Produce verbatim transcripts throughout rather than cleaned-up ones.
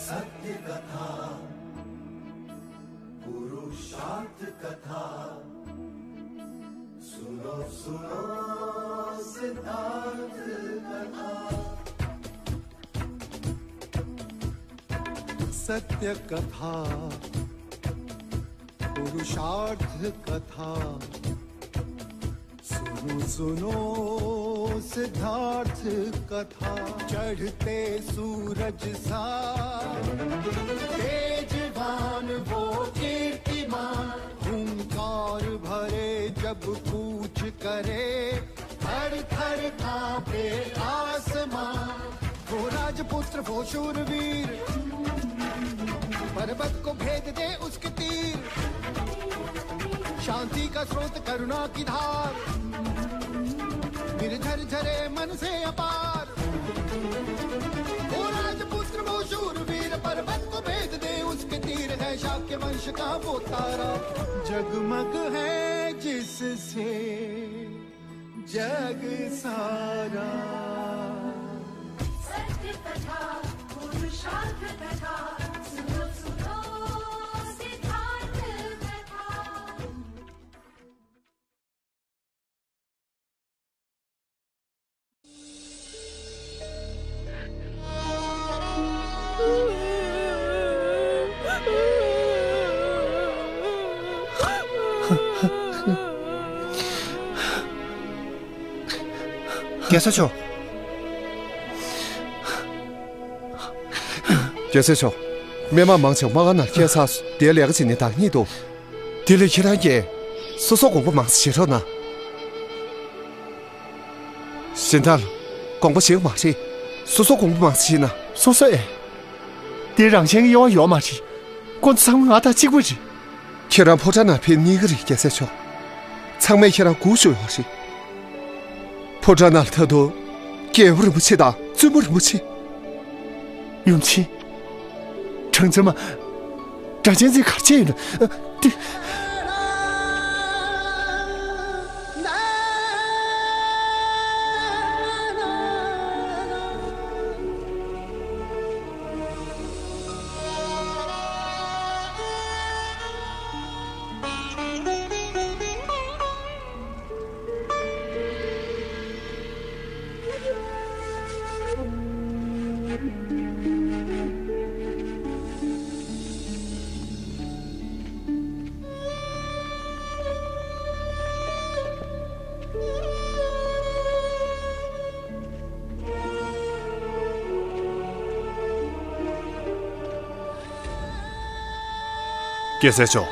सत्य कथा, पुरुषार्थ कथा, सुनो सुनो सिद्धार्थ कथा। सत्य कथा, पुरुषार्थ कथा, सुनो सुनो सिद्धार्थ कथा। चढ़ते सूरज सा तेजवान वो कीर्तिमान, हुंकार भरे जब कूच करे, थर थर कांपे आसमां। वो राजपुत्र वो शूरवीर, पर्वत को भेद दे उसके तीर। शांति का स्रोत करुणा की धार, निर्झर झरे मन से अपार। वो राजपुत्र वो शूरवीर, पर्वत को भेद दे उसके तीर। है शाक्य वंश का वो तारा, जगमग है जिससे जग सारा। सत्य कथा, पुरुषार्थ कथा, सुनो सुनो सिद्धार्थ कथा। རྒྱལ་སྲས་མཆོག་རྒྱལ་སྲས་མཆོག་སྨན་མ་མང་ཆེ་བ་མ་ག་ན་སྐྱེལ་ཚར་སོང་། དེ་ལས་ཀ་བྱེད་ནི་དང་གཉིད་འདུག་དེ་ལས་ཁྱེད་རང་གིས་སོ་སོ་དགོངས་པ་མང་ཙམ་བཞེས་རོགས་གནང་། གཞན་དག་ལ་དགོངས་པ་བཞེས་མ་རེད། སོ་སོ་དགོངས་པ་མང་ཙམ་བཞེས་ན། སོ་སོ་ཨེ། དེ་རང་གཞན་གྱི་གཡོ་བ་ཡོད་མ་རེད། ཁོ་ཚོ་ཚང་མ་ང་དང་གཅིག་པ་རེད། ཁྱེད་རང་ཕོ་བྲང་ནང་ཕེབས་གནང་གི་རེད། རྒྱལ་སྲས་མཆོག་ཚང་མས་ཁྱེད་རང་སྒུག་བཞུགས་ཡོད་རེད། ཕོ་བྲང་ནང་ལ་ད་དུང་རྒྱལ་བ་རིན་པོ་ཆེ་དང་བཙུན་མོ་རིན་པོ་ཆེ། ཡུམ་ཆེན། གྲངས་ཅན་མ། སྒྲ་གཅན་འཛིན་གར་ཆེ་ཡོད་ན། ཨ། དེ། རྒྱལ་སྲས་མཆོག་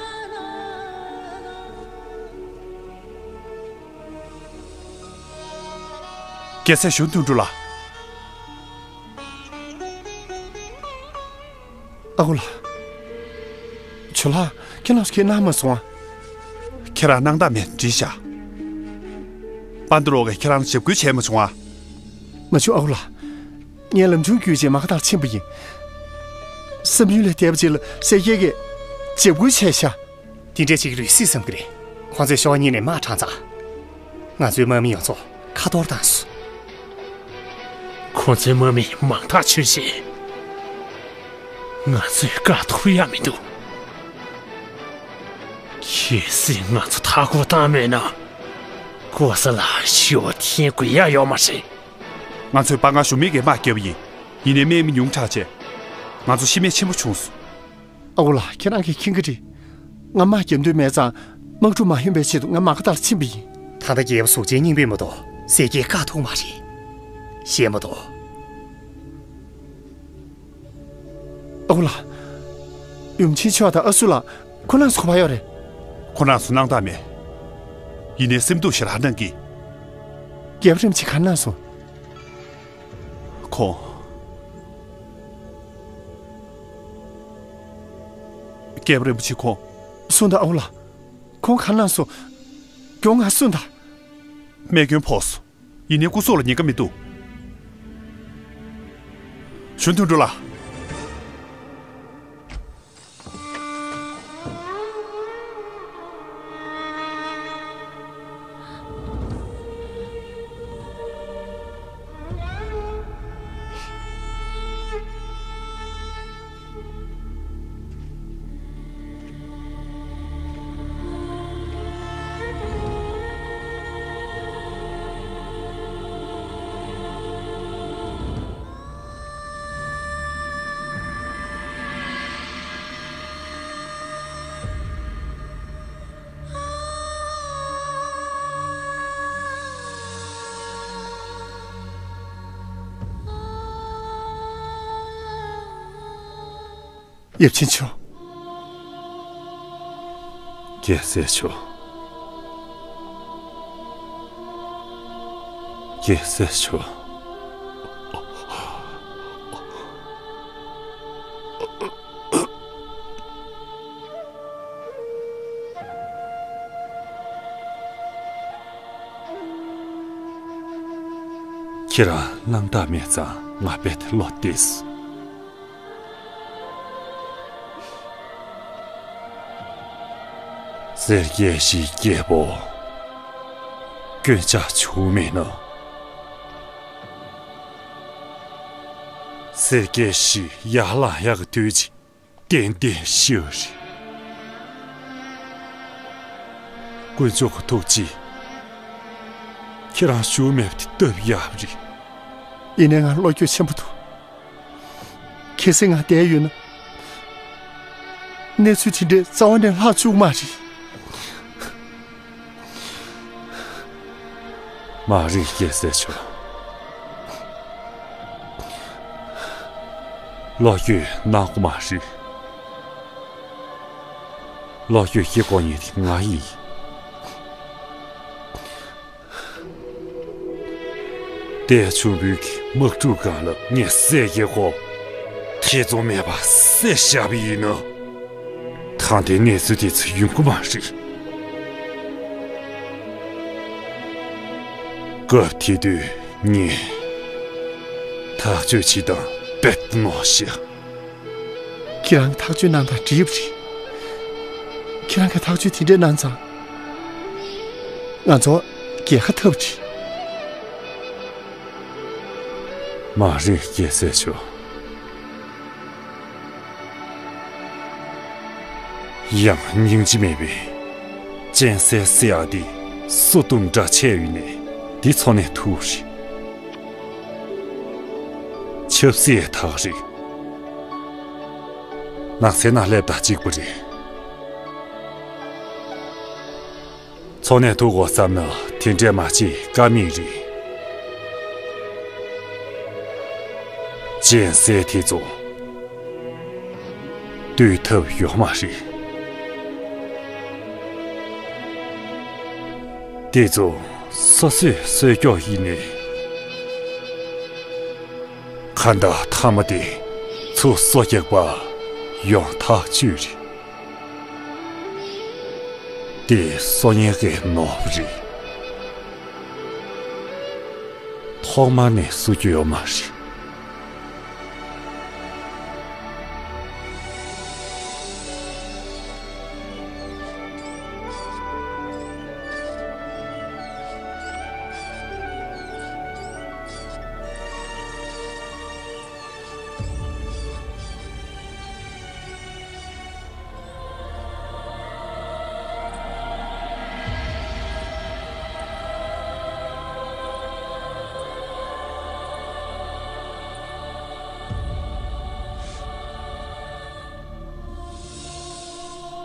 རྒྱལ་སྲས་གཞོན་དོན་གྲུབ་ལགས། ཨ་ཁུ་ལགས། ཇོ་ལགས་ཁྱེད་རང་ཚོ་ཁས་གནང་མ་སོང་ཨ། ཁྱེད་རང་གནང་སྟངས་མེད་འགྲིག་ཤག་པ་འདི་རོགས་ཀྱིས་ཁྱེད་རང་ལ་ཞབས་སྐུལ་བྱས་མ་བྱུང་ཨ། མ་བྱུང་ཨ་ཁུ་ལགས། ངས་ལམ་ཆུང་བརྒྱུད་བྱས་མ་ག་ཐག་ཕྱིན་པ་ཡིན། བསམ་ཡུལ་ལས་འདས་པ་ཅིག་ལ་སེར་སྐྱའི་གིས་ཞབས་སྐུལ་བྱས་ཤག་དེ་འདྲས་ཅིག་རེད་སྲིད་བསམ་གི་རེད། ཁོང་ཚོས་ཤོག་གཉིས་ནས་དམག་དྲངས་ཙང་། ང་ཚོའི་དམག་མི་ཡོངས་རྫོགས་ཁ་འཐོར་བཏང་སོང་། ཁོང་ཚོའི་དམག་མི་མང་ཐག་ཆོད་བྱས། ང་ཚོས་བཀག་ཐུབ་ཡ་མི་འདུག་གལ་སྲིད་ང་ཚོ་མཐའ་སྐོར་བཏང་མེད་ན། ལྐོག་ཟ་ལ་ཞུ་བ་འཐེན་དགོས་ཡ་ཡོད་མ་རེད། ང་ཚོས་དཔའ་ངར་ཞུམ་མེད་ཀྱིས་དམག་བརྒྱབ་པ་ཡིན། ཡིན་ནའི་དམག་མི་ཉུང་དྲགས་བྱས། ང་ཚོ་ཤི་རྨས་ཆེན་པོ་བྱུང་སོང་། ཨ་ཁུ་ལགས། ཁྱེད་རང་གིས་མཁྱེན་གྱི་རེད། ང་དམག་རྒྱབ་འདོད་མེད་ཙང་། དམག་འཁྲུག་མ་ཧན་པའི་ཆེད་དུ་ང་མ་ག་ཐག་ལ་ཕྱིན་པ་ཡིན། ད་ལྟ་རྒྱལ་པོ་གཟུགས་ཅན་སྙིང་པོས་མ་གཏོགས་སེར་སྐྱས་བཀག་ཐུབ་མ་རེད། ཤེས་མ་གཏོགས། ཨ་ཁུ་ལགས། ཡུམ་ཆེན་མཆོག་དང་ཨ་སུ་ལགས་ཁོ་རང་ཚོ་ག་པར་ཡོད་རེད། ཁོ་རང་ཚོ་སྣང་དག་མེད། ཡིན་ནའི་སེམས་སྡུག་ཞེ་དྲག་གནང་གི། རྒྱལ་པོ་རིན་པོ་ཆེ་ག་རེ་གནང་སོང་། ཁོང་། རྒྱལ་པོ་རིན་པོ་ཆེ་ཁོང་། གསུངས་དང་ཨ་ཁུ་ལགས། ཁོང་ག་རེ་གནང་སོང་། མགྱོགས་ང་གསུངས་དང་། རྨས་སྐྱོན་ཕོག་སོང་། ཡིན་ནའི་སྐུ་སྲོག་ལ་ཉེན་ཁ་མི་འདུག་གཞོན་དོན་གྲུབ་ལགས། ལྡེབ་ཆེན་མཆོག་རྒྱལ་སྲས་མཆོག་རྒྱལ་སྲས་མཆོག་ཁྱེད་རང་རྣམ་དག་མེད་ཙང་ང་རྦད་དེ་བློ་བདེ་སོང་། སེར་སྐྱའི་གཞིས་སྐྱེས་པོ། སྐྱོན་ཆ་བྱུང་མེད་ན། སེར་སྐྱའི་གཞིས་ཡར་ལངས་ཡག་གི་དུས་ཀྱི་ཏན་ཏན་ཤི་བ་རེད། དཀོན་མཆོག་གི་ཐུགས་ཀྱིས་ཁྱེད་རང་ཞུ་མེད་པ་དེ་སྟབས་ཡག་པ་རེད། ཡིན་ནའི་ང་བློ་འགྱོད་ཆེན་པོ་འདུག་གལ་སྲིད་ང་བསྡད་ཡོད་ན། གནས་ཚུལ་དེ་འདྲའི་རྩ་བ་ནས་ལྷག་བཅུག་མ་རེད། མ་རེད། རྒྱལ་སྲས་མཆོག་བློ་འགྱོད་གནང་དགོས་མ་རེད། བློ་འགྱོད་བྱེད་དགོས་མཁན་དེ་ང་ཡིན། ཏའེ་ཆུང་བུས་དམག་འཁྲུག་སྒང་ལ་ངས་བསད་ཀྱི་གོ། ཐེ་ཚོམ་མེད་པར་བསད་བཞག་པ་ཡིན་ན། ད་ལྟའི་གནས་ཚུལ་དེ་ཚོ་ཡོང་གི་མ་རེད། སྐབས་དེ་དུས་ངས་ཐག་གཅོད་བྱེད་སྟངས་རྦད་དེ་ནོར་ཤག་ཁྱེད་རང་གིས་ཐག་གཅོད་གནང་སྟངས་འགྲིག་པ་རེད། ཁྱེད་རང་གིས་ཐག་གཅོད་དེ་འདྲ་གནང་ཙང་། ང་ཚོ་རྒྱལ་ཁ་ཐོབ་པ་རེད། མ་རེད། རྒྱལ་སྲས་མཆོག་ཡང་སྙིང་རྗེ་མེད་པའི་གཅན་གཟན་བསད་ཡག་དེ་སོ་གཏུམ་འདྲ་ཆགས་ཡོད་ནའི་དེ་འཚོ་གནས་ཐུབ་རེད། ཆབ་སྲིད་ཐག་རེད། ནགས་ཚལ་ནང་སླེབས་དང་གཅིག་པ་རེད། འཚོ་གནས་ཐུབ་དགོས་བསམ་ན་དེ་འདྲས་མ་བྱེད་ཀ་མེད་རེད། གཅན་གཟན་དེ་ཚོ་བཏུལ་ཐབས་ཡོད་མ་རེད། དེ་ཚོ་སོ་སོས་གསོད་རྒྱུ་ཡིན་ནའི། ཁ་མདའ་མཐའ་མ་དེ་ཚུར་སོ་རྒྱག་པ་ཡང་ཐག་ཆོད་རེད། དེ་གསོ་མཁན་གྱི་ནོར་བུ་རེད། ཐོག་མ་ནས་གསོ་རྒྱུ་ཡོད་མ་རེད།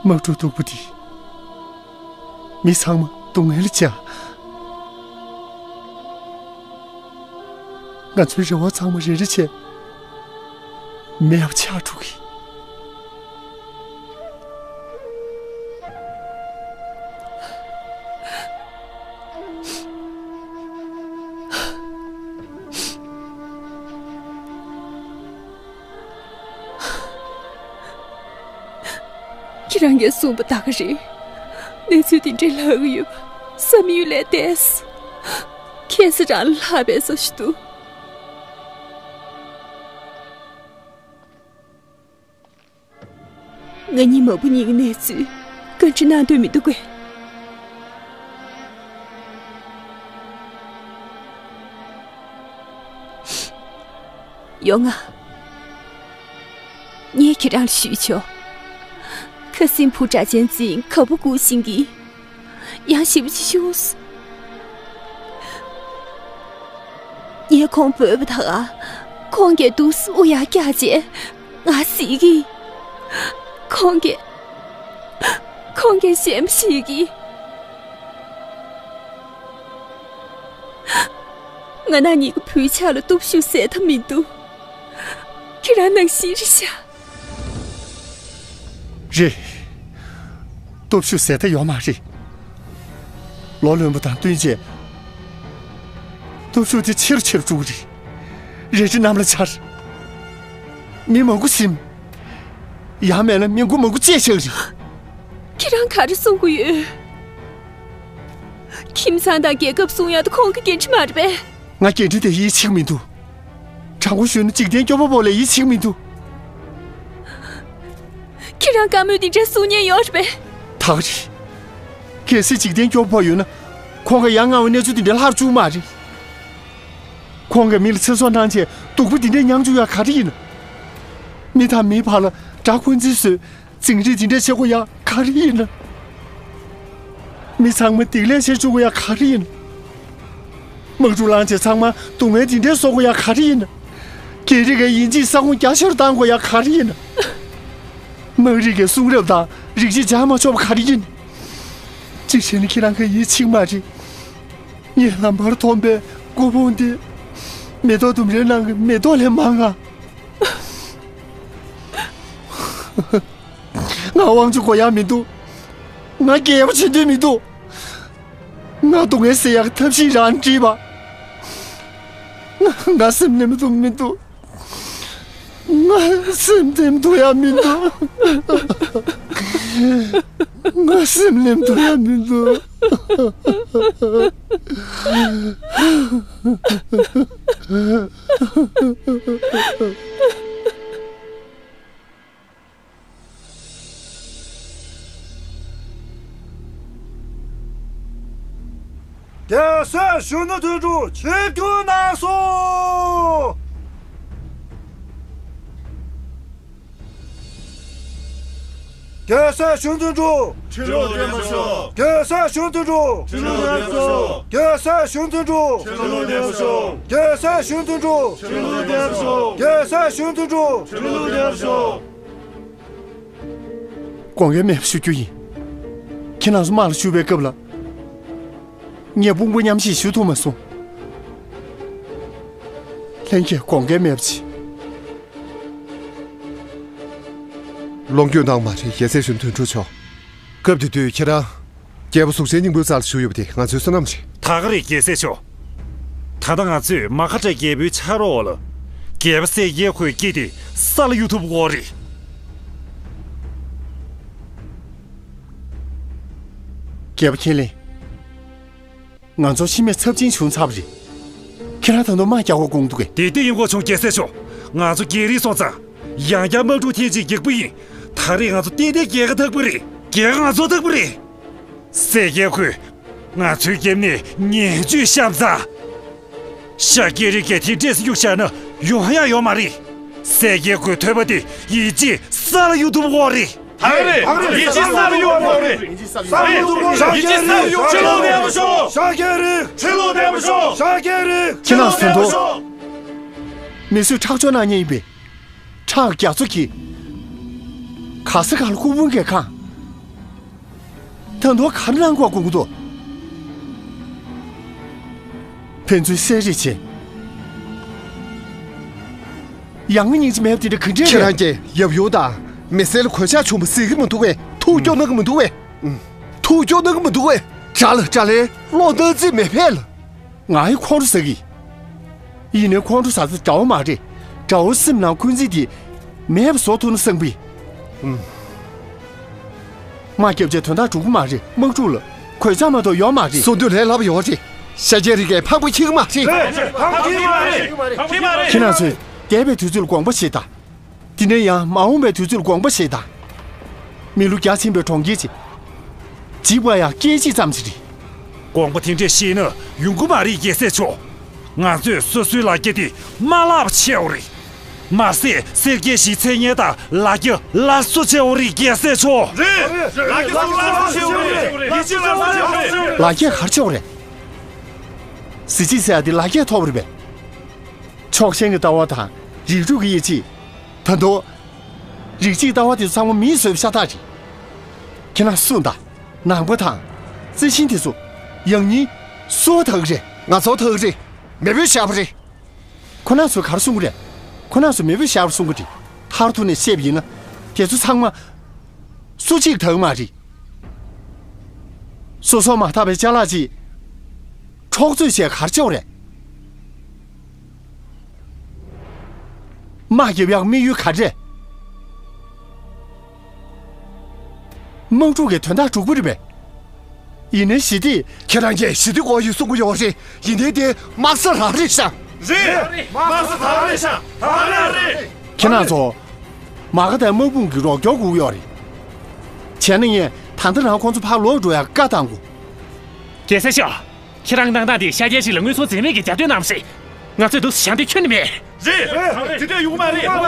དམག་འཁྲུག་སྡུག་པོ་འདིས་མི་ཚང་མ་སྡུག་བསྔལ་བྱས། ང་ཚོའི་རེ་བ་ཚང་མ་རེ་རེ་བྱས་མེད་པ་ཆགས་འགྲོ་གི། ཁྱེད་རང་གིས་གསུངས་པ་ད་ག་རེད། གནས་ཚུལ་དེ་འདྲའི་ལྷག་གི་ཡོད་པ་བསམ་ཡུལ་ལས་འདས། ཁྱད་ས་རང་ལ་ལྷག་པའི་བཟོ་ཞིག་འདུག་ང་གཉིས་མ་བུ་གཉིས་ཀྱི་གནས་ཚུལ་བཀའ་འདྲི་གནང་འདོད་མི་འདུག་གས། ཡོང་ང་། ངས་ཁྱེད་རང་ལ་ཞུས་ཆོག་ཁ་སྲིན་བུ་སྒྲ་གཅན་འཛིན་ག་པར་སྒུག་བཞིན་གི། ཡང་ཞེ་པོ་ཅིག་ཤི་སོང་། ངས་ཁོང་འབོད་པ་ད་ག་ཁོང་གིས་འདུག་སེ་དབུགས་ཡར་བཀྱགས་བྱས་ང་གཟིགས་ཀྱི། ཁོང་གིས། ཁོང་གིས་ཞེན་པ་བྱེད་ཀྱི། ང་རང་གཉིས་ཀྱི་བུའི་ཕྱག་ལ་སྟོབས་ཤུགས་ཟད་ཐབས་མི་འདུག་ཁྱེད་རང་ནང་བཞིན་རེད་ཤག་རེད། སྟོབས་ཤུགས་ཟད་མཐའ་ཡོད་མ་རེད། ལོ་ལོན་པོ་དང་བསྟུན་བྱས། སྟོབས་ཤུགས་དེ་ཆེ་རུ་ཆེ་རུ་འགྲོ་གི་རེད། རལ་གྲི་གནམ་ལ་འཕྱར། མི་མང་པོ་ཟིན། ཡང་མིན་ན་མི་མགོ་མང་པོ་བཅད་བཞག་རེད། ཁྱེད་རང་ག་རེ་གསུང་གི་ཡོད། ཁྱིམ་ཚང་དང་རྒྱལ་ཁབ་སྲུང་ཡག་དེ་ཁོང་གི་འགན་འཁྲི་མ་རེད་པས། ང་འགན་འཁྲི་དེ་ཡིད་ཆེས་མི་འདུག་དྲང་པོ་ཞུས་ན་འཇིག་རྟེན་སྐྱོབ་པ་པོ་ལ་ཡིད་ཆེས་མི་འདུག་ཁྱེད་རང་བཀའ་མོལ་འདི་འདྲ་གསུང་མཁན་ཡོད་རེད་པས། ད་ག་རེད། གལ་སྲིད་འཇིག་རྟེན་སྐྱོབ་པ་ཡོད་ན། ཁོང་གིས་ཡ་ང་བའི་གནས་ཚུལ་འདི་འདྲ་ལྷག་བཅུག་མ་རེད། ཁོང་གིས་མི་ལ་ཚེ་སྲོག་གནང་བྱས་སྡུག་པོ་འདི་འདྲ་མྱངས་བཅུག་ཡག་ག་རེ་ཡིན་ན། མི་དང་མིའི་བར་ལ་དགྲ་འཁོན་འཛིན་བཟོས། འཛིང་རེས་འདི་འདྲ་བྱེད་དགོས་ཡག་ག་རེ་ཡིན་ན། མི་ཚང་མ་སྡིག་ལས་བྱེད་བཅུག་དགོས་ཡག་ག་རེ་ཡིན་ན། དམག་འཁྲུག་ལངས་བྱས་ཚང་མ་སྡུག་བསྔལ་འདི་འདྲས་བཟོ་དགོས་ཡག་ག་རེ་ཡིན་ན། རྒྱ་རིགས་ཀྱིས་ཡིན་གཅིག་ས་ཁོངས་རྒྱ་ཆེ་རུ་བཏང་དགོས་ཡག་ག་རེ་ཡིན་ན། དམངས་རིགས་ཀྱི་གསུང་རབ་དང་རིག་གཞི་སྦྱང་མ་ཆོག་པ་ག་རེ་ཡིན། གཅིག་བྱས་ན་ཁྱེད་རང་གིས་ཡིད་ཆེས་མ་རེད། ངས་ལམ་བར་མཐོང་པའི་སྒོ་ཕོང་དེ། མེ་ཏོག་ལྡུམ་རའི་ནང་གི་མེ་ཏོག་ལས་མང་ང་། ང་དབང་ཆ་དགོས་ཡག་མི་འདུག་ང་རྒྱལ་པོ་བྱེད་འདོད་མི་འདུག་ང་སྡུག་བསྔལ་སེལ་ཡག་གི་ཐབས་ཤེས་རང་བྲིས་པ། ང་ང་སེམས་ནེམ་ཐུབ་མི་འདུག་ང་སེམས་ནེམ་ཐུབ་ཡག་མི་འདུག་ང་སེམས་ནེམ་ཐུབ་ཡག་མི་འདུག་རྒྱལ་སྲས་གཞོན་ནུ་དོན་གྲུབ་ཆིབས་བསྒྱུར་གནང་སོང་། རྒྱལ་སྲས་གཞོན་ནུ་དོན་གྲུབ། ཁྲི་ལོ་བརྟན་པར་ཤོག་རྒྱལ་སྲས་གཞོན་ནུ་དོན་གྲུབ། ཁྲི་ལོ་བརྟན་པར་ཤོག་རྒྱལ་སྲས་གཞོན་ནུ་དོན་གྲུབ། ཁྲི་ལོ་བརྟན་པར་ཤོག་རྒྱལ་སྲས་གཞོན་ནུ་དོན་གྲུབ། ཁྲི་ལོ་བརྟན་པར་ཤོག་རྒྱལ་སྲས་གཞོན་ནུ་དོན་གྲུབ། ཁྲི་ལོ་བརྟན་པར་ཤོག་དགོངས་འགལ་མེད་པ་ཞུ་རྒྱུ་ཡིན། ཁྱེད་རང་ཚོ་དམག་ལ་ཞུགས་པའི་སྐབས་ལ། ངས་དཔུང་པ་མཉམ་གཤིབ་ཞུ་ཐུབ་མ་སོང་། ལྷན་རྒྱས་དགོངས་འགལ་མེད་པ་བྱེད། ལོངས་སྤྱོད་གནང་མ་རེད། རྒྱལ་སྲས་གཞོན་དོན་གྲུབ་མཆོག་སྐབས་དེ་དུས་ཁྱེད་རང་། རྒྱལ་པོ་གཟུགས་ཅན་སྙིང་པོའི་རྩ་ལ་བཞུགས་ཡོད་པ་དེ་ང་ཚོའི་བསོད་ནམས་རེད། ད་ག་རེད་རྒྱལ་སྲས་མཆོག་ད་ལྟ་ང་ཚོས་མ་ཧཱ་ཛ་རྒྱལ་པོའི་ཕྱག་རོགས་འོག་ལ་རྒྱལ་པོ་གསལ་རྒྱལ་ཁོས་སྐྱེས་ཏེ་ས་ལ་གཡུག་ཐུབ་ཀྱི་ཡོད་རེད། རྒྱལ་པོ་ཁས་ལེན། ང་ཚོ་ཤི་རྨས་ཚབས་ཆེན་བྱུང་ཚར་བ་རེད། ཁྱེད་རང་ད་དུང་དམག་རྒྱག་དགོས་དགོངས་འདུག་གས། དེ་ལྟ་ཡིན་དགོས་བྱུང་རྒྱལ་སྲས་མཆོག་ང་ཚོ་རྒྱལ་རིགས་སོང་ཙང་། ཡང་བསྐྱར་དམག་འཁྲུག་ཐེངས་གཅིག་རྒྱག་པ་ཡིན། ད་རེས་ང་ཚོ་ཏན་ཏན་རྒྱལ་ཁ་ཐོབ་ཀྱི་རེད། རྒྱལ་ཁ་ང་ཚོ་ཐོབ་ཀྱི་རེད། གསལ་རྒྱལ་ཁོས་ང་ཚོའི་རྒྱབ་ནས་ངན་ཇུས་བཤམས་ཙང་། ཤཱཀྱའི་རིགས་ཀྱིས་དེ་འདྲས་གཡུག་བཞག་ན་ཡོང་ཡག་ཡོད་མ་རེད། གསལ་རྒྱལ་ཁོའི་ཐོད་པ་དེ་ཡིད་ཆེས་ས་ལ་གཡུག་ཐུབ་ཀྱི་ཡོད་རེད། ད་རེད། ཡིད་ཆེས་ས་ལ་གཡུག་ཐུབ་ཀྱི་ཡོད་རེད། ཡིད་ཆེས་ས་ལ་གཡུག་ཐུབ་ཀྱི་ཡོད་རེད། ཁྲི་ལོ་བརྟན་པར་ཤོག་ཤཱཀྱའི་རིགས། ཁྲི་ལོ་བརྟན་པར་ཤོག་ཤཱཀྱའི་རིགས། ཁྱེད་རང་ཚོ་ཚོ། མི་གསོད་ཁྲག་སྦྱོར་གནང་མཁན་ཡིན་པས། ཁྲག་རྒྱ་མཚོ་གིས་ག་ས་ག་ལ་སྐུ་ཕུང་གིས་གང་། ད་དུང་ག་རེ་གནང་དགོས་དགོངས་ཀྱི་འདུག་ཕན་ཚུན་བསད་རེས་བྱས། ཡང་སྙིང་རྗེ་མེད་པ་དེ་འདྲ་ག་འདྲས་ཁྱེད་རེད། རང་གིས་ཡབ་ཡུམ་དང་མི་སེར་ལ་གོད་ཆག་བྱུང་བ་གཟིགས་ཀྱི་མི་འདུག་གས། ཐུགས་སྐྱོ་གནང་གི་མི་འདུག་གས། ཐུགས་སྐྱོ་གནང་གི་མི་འདུག་གས། དགྲ་ལ་དགྲ་ལན་བསློགས་གནང་རྩིས་མེད་པས་ལ། ང་ཡི་ཁོང་ཁྲོ་ཟ་གི། ཡིན་ནའི་ཁོང་ཁྲོ་ཟ་ས་དགྲ་བོ་མ་རེད། དགྲ་བོ་སེམས་ནང་འཁོན་འཛིན་དེ་མེད་པ་བཟོ་ཐུབ་ན་བསམ་གི། དམག་རྒྱབ་བྱས་དོན་དག་འགྲུབ་ཀྱི་མ་རེད། དམག་འཁྲུག་ལ་གོད་ཆག་མ་གཏོགས་ཡོད་མ་རེད། གསུང་དོན་ལས་སླ་པོ་ཡོད་རེད། ཤཱཀྱའི་རིགས་ཀྱིས་ཕངས་པ་འཁྱེར་གྱི་མ་རེད། རེད། ཕངས་པ་འཁྱེར་གྱི་མ་རེད། ཕངས་པ་འཁྱེར་གྱི་མ་རེད། ཁྱེད་རང་ཚོས་འདས་པའི་དུས་ཚོད་ལ་དགོངས་པ་བཞེས་དང་། དེ་ནས་ཡང་མ་འོངས་པའི་དུས་ཚོད་ལ་དགོངས་པ་བཞེས་དང་། མི་ལོ་བརྒྱ་ཕྱིན་པའི་གྲོང་ཁྱེར་ཅིག་འཇིག་པ་ཡང་སྐད་ཅིག་ཙམ་ཞིག་རེད། དགོངས་པ་དེ་འདྲ་བཞེས་ན་ཡོང་གི་མ་རེད་རྒྱལ་སྲས་མཆོག་ང་ཚོས་སོ་སོའི་ལ་རྒྱ་དེ་མ་བརླག་པ་བྱས་ཡོད་རེད། མ་ཟད་སེར་སྐྱའི་གཞིའི་མཚན་སྙན་དང་ལ་རྒྱ་སླར་གསོ་བྱས་ཡོད་རེད་རྒྱལ་སྲས་མཆོག་རེད། ལ་རྒྱ་སླར་གསོ་བྱས་ཡོད་རེད། ཡིད་ཆེས་སླར་གསོ་བྱས་ཡོད་རེད། ལ་རྒྱ་ག་རེ་བྱས་ཡོད་རེད། གཟི་བརྗིད་ཟེར་ཡ་དེ་ལ་རྒྱས་ཐོབ་རེད་པས། ཕྱོགས་ཞེན་གྱི་ལྟ་བ་དང་རིགས་དྲུག་གི་ཡིད་ཆེས། ད་དུང་། རིགས་གཅིག་ལྟ་བ་དེ་ཚོ་ཚང་མ་མིས་བཟོས་པའི་ཤ་སྟག་རེད། ཁྱེད་རང་གསུངས་དང་། ནང་པ་དང་། རྩི་ཤིང་དེ་ཚོ་ཡང་སྙིང་གསོ་བ་དག་རེད། ང་ཚོ་དག་རེད། མེས་པོས་བཞག་པ་རེད། ཁོ་རང་ཚོས་ག་རེ་གསུང་གི་རེད། ཁོ་རང་ཚོས་མེས་པོས་བཞག་པ་གསུང་གི་རེད། མཐར་ཐུག་ནས་བཤད་པ་ཡིན་ན། དེ་ཚོ་ཚང་མ། སུ་གཅིག་དག་མ་རེད། སོ་སོ་མ་དག་པའི་ཅ་ལག་ཅིག་འཕྲོག་རྩོད་བྱས་གར་ཆོག་རེད། དམག་རྒྱབ་ཡག་དམིགས་ཡུལ་ག་རེ་རེད། དམག་འཁྲུག་གི་དོན་དག་འགྲུབ་ཀྱི་རེད་པས། ཡིན་ནའི་ཞི་བདེ། ཁྱེད་རང་གིས་ཞི་བདེ་དགོས་ཡོད་གསུང་གི་ཡོད་རེད། ཡིན་ནའི་དེ་དམག་ས་རང་རེད་ཤག་རེད། དམག་ས་རང་རེད་ཤག་ད་རང་རེད། ཁྱེད་རང་ཚོ། མ་ག་དང་དམག་དཔུང་གི་རོགས་སྐྱོར་དགོས་ཡོད་རེད། བྱས་ན་ངས་ད་ལྟ་རང་ཁོང་ཚོ་ཕར་ལོག་འགྲོ་ཡག་བཀའ་བཏང་དགོས། རྒྱལ་སྲས་ཤོག་ཁྱེད་རང་གནང་སྟངས་དེ་ཤར་རྒྱལ་ཞིག་ལ་དངོས་ཟོག་འཛེམ་མེད་ཀྱི་རྒྱབ་སྟོན་གནང་སྲིད། ང་ཚོས་འདུག་སེ་བཞག་འདོད་ཁྱོན་ནས་མེད། རེད། དེ་འདྲ་ཡོང་མ་རེད། ཡོང་མ་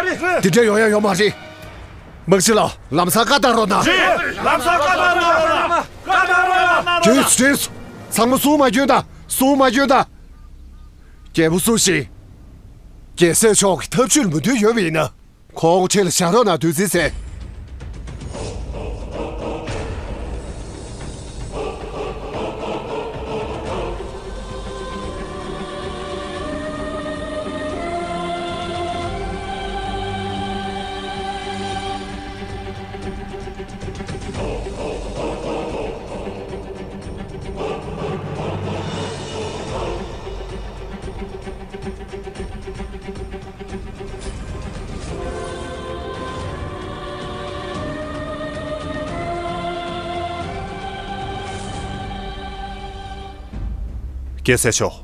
རེད། དེ་འདྲ་ཡོང་ཡ་ཡོད་མ་རེད། དམག་སྤྱི་ལགས། ལམ་སང་བཀའ་བཏང་རོགས་གནང་། རེད། ལམ་སང་བཀའ་བཏང་རོགས་གནང་། བཀའ་བཏང་རོགས་གནང་། བྲོས་སོང་། བྲོས་སོང་། ཚང་མ་གསུང་མ་སྐྱོན་དང་། གསུང་མ་སྐྱོན་དང་། རྒྱལ་པོ་སུ་ཞིག་རྒྱལ་སྲས་མཆོག་གི་ཐབས་ཇུས་ལ་མོས་མཐུན་ཡོད་པ་ཡིན་ན། ཁོང་འཁྲིས་ལ་བཞག་རོགས་གནང་། བདུད་རྩི་ཟེར། རྒྱལ་སྲས་མཆོག་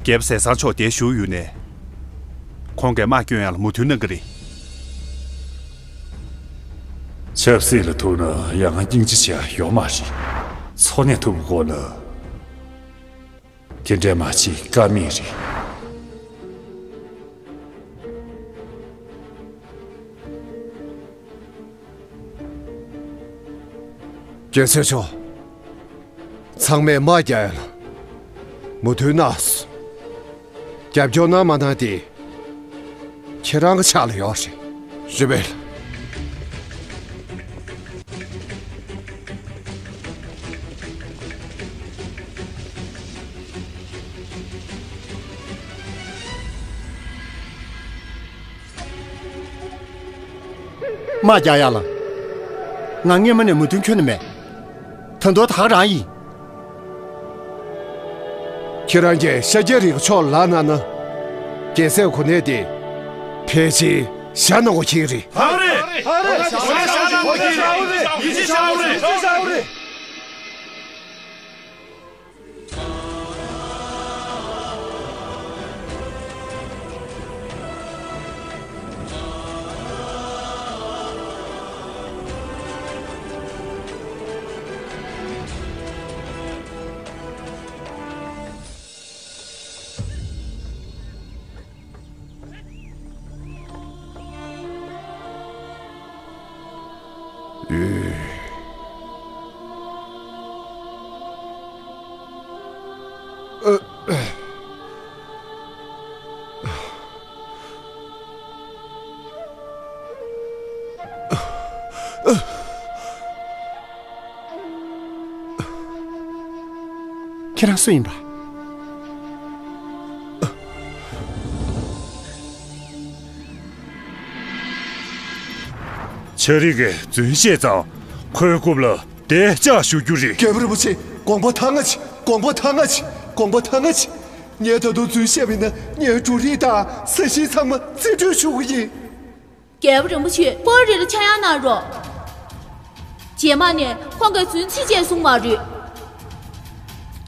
རྒྱལ་པོ་ཟས་གཙང་མཆོག་འདིར་བཞུགས་ཡོད་ནའི། ཁོང་གིས་དམག་སྐྱོན་ཡག་ལ་མོས་མཐུན་གནང་གི་རེད། ཆབ་སྲིད་ལ་ཐུག་ན་ཡང་སྙིང་རྗེ་ཆེ་ཡ་ཡོད་མ་རེད། འཚོ་གནས་ཐུབ་དགོས་ན། དེ་འདྲའི་མ་བྱེད་ཀ་མེད་རེད། རྒྱལ་སྲས་མཆོག་ཚང་མས་དམག་རྒྱག་ཡ་ལ་མོས་མཐུན་གནང་སོང་། རྒྱབ་སྐྱོར་གནང་མ་གནང་དེ། ཁྱེད་རང་གི་ཕྱག་ལ་ཡོད་རེད། རེད་པས། དམག་རྒྱག་ཡ་ལ། ང་སྔོན་མ་ནས་མོས་མཐུན་ཁྱོན་ནས་མེད། ད་དུང་ད་ག་རང་ཡིན། ཁྱེད་རང་གིས་ཤཱཀྱ་རིའི་ཕྱོགས་ལ་གནང་ན། རྒྱལ་སྲས་གོ་གནས་དེ་ཕལ་ཆེར་བཞག་གནང་དགོས་ཀྱི་རེད། ཧ་རེད། ཧ་རེད། གོ་གནས་བཞག་གནང་དགོས་ཀྱི་རེད། ཡིད་ཆེས་བྱ་དགོས་རེད། ཁྱེད་རང་སུ་ཡིན་པ། ཆ་རིག་གིས་རྫུན་བཤད་ཙང་། ཁོའི་རྐུབ་ལ་བདེ་ལྕག་གཞུ་རྒྱུ་རེད། རྒྱལ་པོ་རིན་པོ་ཆེ། དགོངས་པ་དྭངས་ང་ཆེ། དགོངས་པ་དྭངས་ང་ཆེ། དགོངས་པ་དྭངས་ང་ཆེ། ངས་ད་དུང་རྫུན་བཤད་པ་ཡིན་ན། ངའི་འབྲུ་རིགས་དང་ས་ཞིང་ཚང་མ་རྩིས་སྤྲོད་ཞུ་གི་ཡིན། རྒྱལ་པོ་རིན་པོ་ཆེ། སྐོར་རེ་ལ་ཆག་ཡང་གནང་རོགས། རྗེས་མ་ནས་ཁོང་གིས་རྫུན་ཚིག་ཅིག་གསུང་མ་རེད།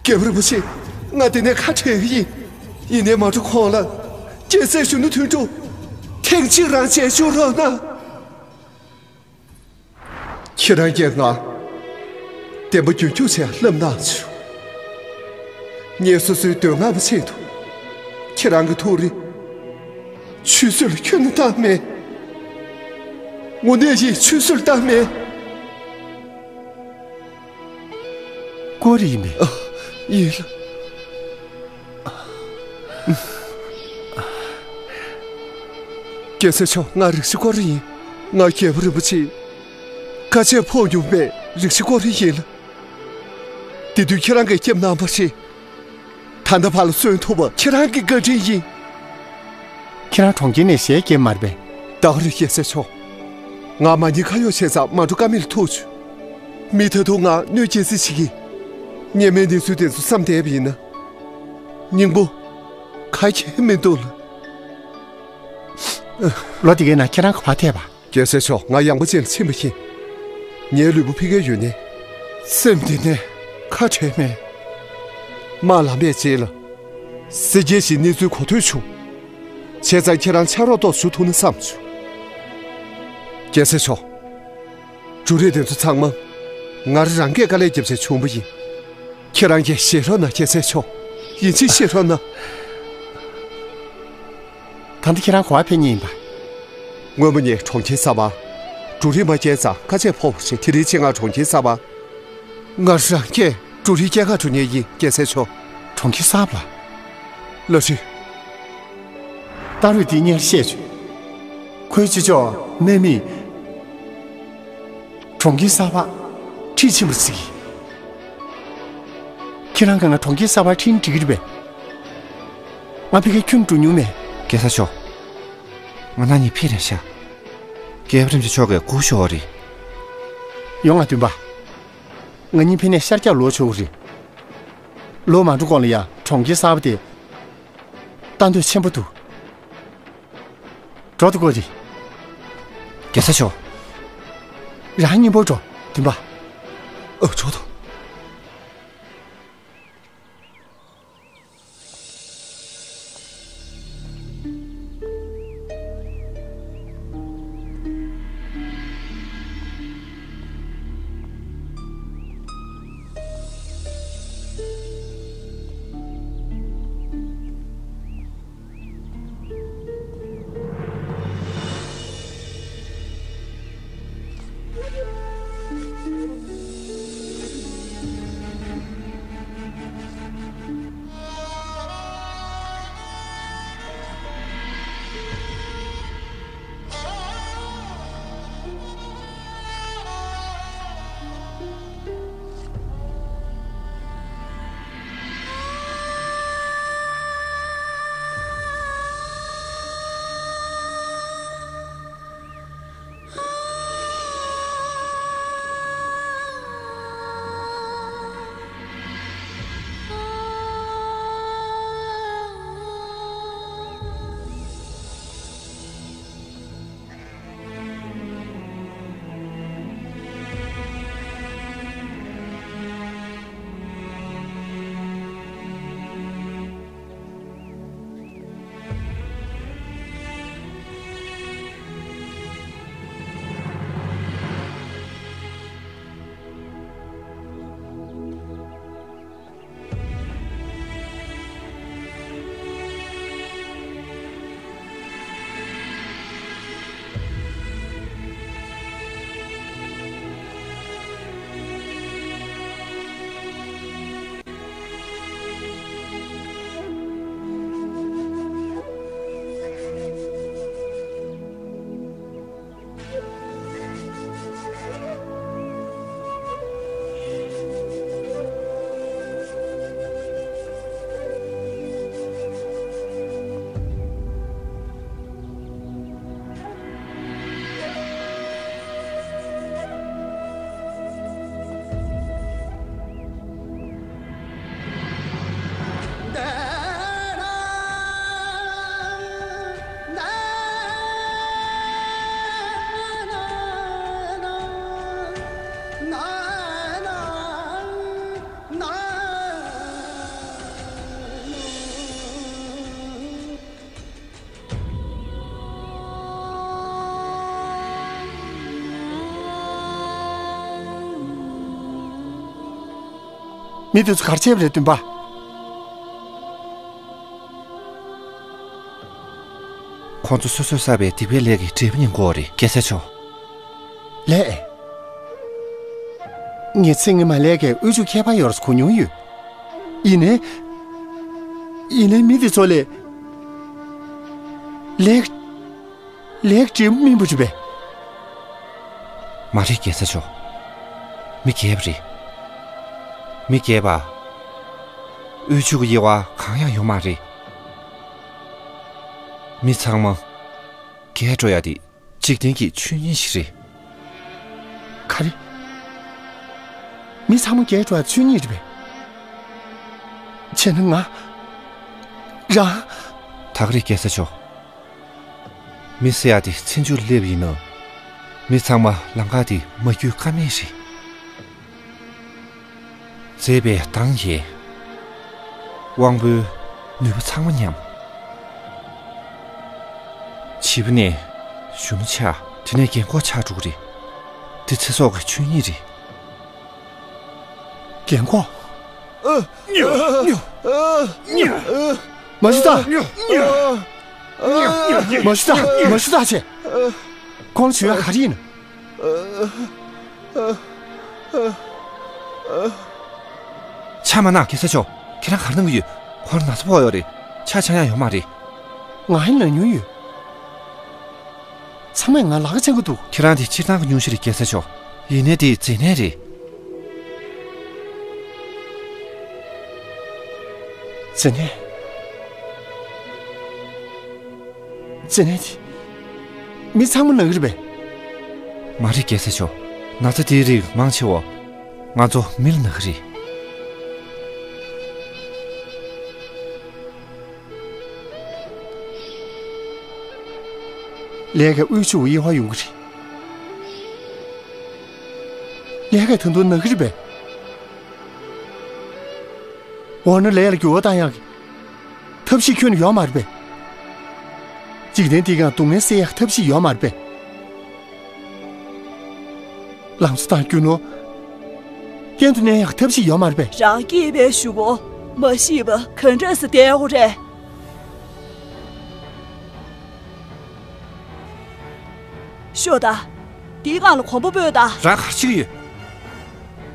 རྒྱལ་པོ་རིན་པོ་ཆེ། ང་འདི་ནས་ཁ་བྲལ་གི་ཡིན། ཡིན་ནའི་མ་འགྲོ་གོང་ལ། རྒྱལ་སྲས་གཞོན་ནུ་དོན་གྲུབ་ཐེངས་གཅིག་རང་མཇལ་བཅུག་རོགས་གནང་། ཁྱེད་རང་གིས་ང་བདེན་པ་རྒྱུན་འཁྱོངས་བྱས་ལབ་གནང་བྱུང་། ངས་སོ་སོའི་དོན་ལྔ་པོ་ཆེད་དུ། ཁྱེད་རང་གི་ཐུགས་རེ་ཆུད་ཟོས་ལ་ཁྱོན་ནས་བཏང་མེད། དངོས་གནས་ཡིན། ཆུད་ཟོས་ལ་བཏང་མེད། ཀོ་རི་ཡིན་པས། ཨ། ཡིན་ལ། རྒྱལ་སྲས་མཆོག་ང་རིག་བྱེད་ཀོ་རི་ཡིན། ང་རྒྱལ་པོ་རིན་པོ་ཆེའི་བཀའ་ཆད་ཕོག་མྱོང་བའི་རིག་བྱེད་ཀོ་རི་ཡིན་ལ། དེ་དུས་ཁྱེད་རང་གིས་སྐྱབས་གནང་བ་རེད། ད་ལྟ་བར་ལ་གསོན་ཐུབ་པ་ཁྱེད་རང་གི་བཀའ་དྲིན་ཡིན། ཁྱེད་རང་གྲོང་ཁྱེར་ནས་ཞལ་བཀྱེས་མ་རེད་པས། ད་རེད་རྒྱལ་སྲས་མཆོག་ང་མ་ཉེས་ཁ་གཡོགས་བྱས་ཙང་མ་འགྲོ་ཀ་མེད་ལ་ཐུག་བྱུང་། མི་ད་དུང་ང་གནོད་སྐྱེལ་རྩིས་བྱེད་ཀྱི། སྔོན་མའི་གནས་ཚུལ་དེ་ཚོ་བསམ་བསྡད་པ་ཡིན་ན། སྙིང་པོ་ག་གེ་མི་འདུག་ལ། ལོ་འདི་གའི་ནང་ཁྱེད་རང་ག་པར་ཐད་པ། རྒྱལ་སྲས་མཆོག་ང་ཡངས་པ་ཅན་ལ་ཕྱིན་པ་ཡིན། ངའི་ལུས་པོ་ཕ་གིར་ཡོད་ནའི། སེམས་འདི་ནས་ཁ་བྲལ་མེད། དམག་ལངས་པའི་རྗེས་ལ། སེར་སྐྱའི་གནས་ཚུལ་གོ་ཐོས་བྱུང་། བྱས་ཙང་ཁྱེད་རང་ཕྱག་རོགས་ཏོག་ཞུ་ཐུབ་ན་བསམ་བྱུང་། རྒྱལ་སྲས་མཆོག་འབྲུ་རིགས་དེ་ཚོ་ཚང་མ་ང་རང་རང་གིས་དཀའ་ལས་བརྒྱབ་བྱས་བྱུང་བ་ཡིན། ཁྱེད་རང་གིས་ཤེས་རོགས་གནང་། རྒྱལ་སྲས་མཆོག་ཡིན་གཅིག་ཤེས་རོགས་གནང་། ད་ལྟ་ཁྱེད་རང་ག་པར་ཕེབས་མཁན་ཡིན་པ། སྔོན་མ་ངས་གྲོང་ཁྱེར་གསར་པར་འབྲུ་རིགས་མ་བསྐྱལ་ཙང་དཀའ་སྤྱད་ཕོག་པ་རེད། དེ་རིང་ཕྱིན་ང་གྲོང་ཁྱེར་གསར་པར། ང་རང་གིས་འབྲུ་རིགས་སྐྱེལ་གར་འགྲོ་མཁན་ཡིན། རྒྱལ་སྲས་མཆོག་གྲོང་ཁྱེར་གསར་པ་ལ། བླ་སྤྲུལ། སྟག་རོས་འདི་སྔོན་བཤད་བྱུང་། ཁོའི་ཅི་ལྕོགས་གནས་མིས་གྲོང་ཁྱེར་གསར་པར་ཁྲིད་ཕྱིན་པར་གཟིགས། ཁྱེད་རང་གིས་ང་གྲོང་ཁྱེར་གསར་པར་ཁྲིད་ན་འགྲིག་གི་རེད་པས། ང་ཕ་གིར་ཁྱོན་འགྲོ་མྱོང་མེད། རྒྱལ་ས་མཆོག་ང་རང་གཉིས་ཕེབས་རན་ཤག་རྒྱལ་བ་རིན་པོ་ཆེ་མཆོག་གིས་སྒུག་ཤོག་རེད། ཡོང་ང་། བདུན་པ། ང་གཉིས་ཕེབས་ནས་ཤར་རྒྱག་ལོག་ཆོག་གི་རེད། ལོག་མ་འགྲོ་གོང་ལ་ཡང་གྲོང་ཁྱེར་གསར་པ་དེ་ལྟ་འདོད་ཆེན་པོ་འདུག་འགྲོ་ཐུབ་ཀྱི་རེད། རྒྱལ་ས་མཆོག་རང་གཉིས་པོ་འགྲོ། བདུན་པ། ཨ། འགྲོ་དང་། མི་དེ་ཚོ་ག་རེ་བྱས་པ་རེད། བདུན་པ། ཁོང་ཚོ་སོ་སོས་བསགས་པའི་སྡིག་པའི་ལས་ཀྱི་འབྲས་བུ་ཡིན་དགོས་རེད། རྒྱལ་སྲས་མཆོག་ལགས། ངས་ཚེ་སྔོན་མ་ལས་ཀའི་དབུལ་ཕྱུག་ཁྱད་པར་ཡོད་རེད་གོ་མྱོང་ཡོད། ཡིན་ནའི། ཡིན་ནའི་མི་དེ་ཚོ་ལས། ལས། ལས་འབྲས་བུ་སྨིན་པ་རེད་པས། མ་རེད། རྒྱལ་སྲས་མཆོག་མི་རྒྱལ་པོ་རེད། མི་རྒྱལ་པ། དབུལ་ཕྱུག་གི་དབྱེ་བ་གང་ཡང་ཡོད་མ་རེད། མི་ཚང་མ་རྒྱལ་འགྲོ་ཡ་དེ་འཇིག་རྟེན་གྱི་ཆོས་ཉིད་ཞིག་རེད། ག་རེ། མི་ཚང་མ་རྒྱལ་འགྲོ་ཡ་ཆོས་ཉིད་རེད་པས། བྱས་ན་ང་རང་། ད་ག་རེ་རྒྱལ་ས་མཆོག་མི་ཟེར་ཡ་དེ་ཚེ་མཇུག་སླེབས་ཡིན་ནོ། མི་ཚང་མ་ལམ་ཁ་དེ་མ་བརྒྱུད་ཀ་མེད་རེད། མཛེས་པའི་མདངས་ཀྱིས། དབང་པོའི་ནུས་པ་ཚང་མ་ཉམས། བྱིས་པ་ནས་གཞོན་ནུ་ཆགས། དེ་ནས་རྒན་འཁོགས་ཆགས་འགྲོ་གི་རེད། དེ་ཚེ་སྲོག་གི་ཆོས་ཉིད་རེད། རྒན་འཁོགས། མ་ཤི་ད། མ་ཤི་ད། མ་ཤི་ད་བྱས། ཁོང་ལ་བྱུང་ཡ་ག་རེ་ཡིན། ཆ་མ་ན་རྒྱལ་ས་མཆོག་ཁྱེད་རང་ག་རེ་གནང་གི་ཡོད། ཁོ་རང་ན་ཚ་ཕོག་ཡོད་རེད། ཆ་ཆག་ཡ་ཡོད་མ་རེད། ང་ཡི་ན་ཉུང་ཡོད། ཚང་མས་ང་ལག་ཆེན་གི་འདུག་ཁྱེད་རང་དེ་སྤྱིར་བཏང་གི་སྙུང་གཞི་རེད་རྒྱལ་ས་མཆོག་ཡིན་ནའི་དེ་མཛེ་ནད་རེད། མཛེ་ནད། མཛེ་ནད་དེ། མི་ཚང་མ་ན་གི་རེད་པས། མ་རེད་རྒྱལ་ས་མཆོག་ན་ཚ་དེའི་རིགས་མང་ཆེ་བ། ང་ཚོ་མི་ལ་ན་གི་རེད། ལས་ཀའི་དབུལ་ཕྱུག་དབྱེ་བ་ཡོང་གི་རེད། ལས་ཀའི་ད་དུང་ན་གི་རེད་པས། འོ་ན་ལས་ལ་འགྱུར་བ་བཏང་ཡག་གི་ཐབས་ཤེས་ཁྱོན་ནས་ཡོད་མ་རེད་པས། འཇིག་རྟེན་འདི་སྒང་སྡུག་བསྔལ་སེལ་ཡག་ཐབས་ཤེས་ཡོད་མ་རེད་པས། ལང་ཚོ་དང་རྒྱུ་ནོར་གཡང་དུ་གནས་ཡག་ཐབས་ཤེས་ཡོད་མ་རེད་པས། རང་སྐྱེས་པའི་གཞུག་གུ་མ་ཤི་བ་ག་འདྲ་སེ་བསྡད་དགོས་རེད། ཤོག་ད། འདིའི་སྒང་ལ་གོམ་པ་སྤོས་ད། རང་ག་རེ་བྱེད་ཀྱི་ཡོད།